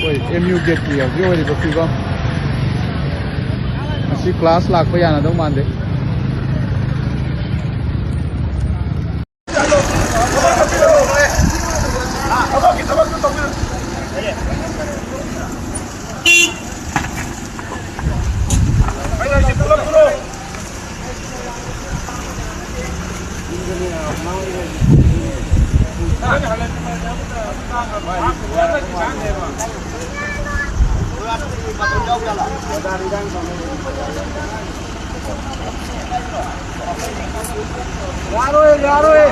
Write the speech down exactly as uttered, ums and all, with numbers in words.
ꯑꯩꯈꯣꯏ M U ꯒꯦꯠꯀꯤ ꯍꯧꯖꯤꯛ ꯑꯣꯏꯔꯤꯕ ꯐꯤꯕꯝ꯫ ꯉꯁꯤ ꯀ꯭ꯂꯥꯁ ꯂꯥꯛꯄ ꯌꯥꯅꯗꯧ ꯃꯥꯟꯗꯦ꯫ ꯌꯥꯔꯣꯏ, ꯌꯥꯔꯣꯏ꯫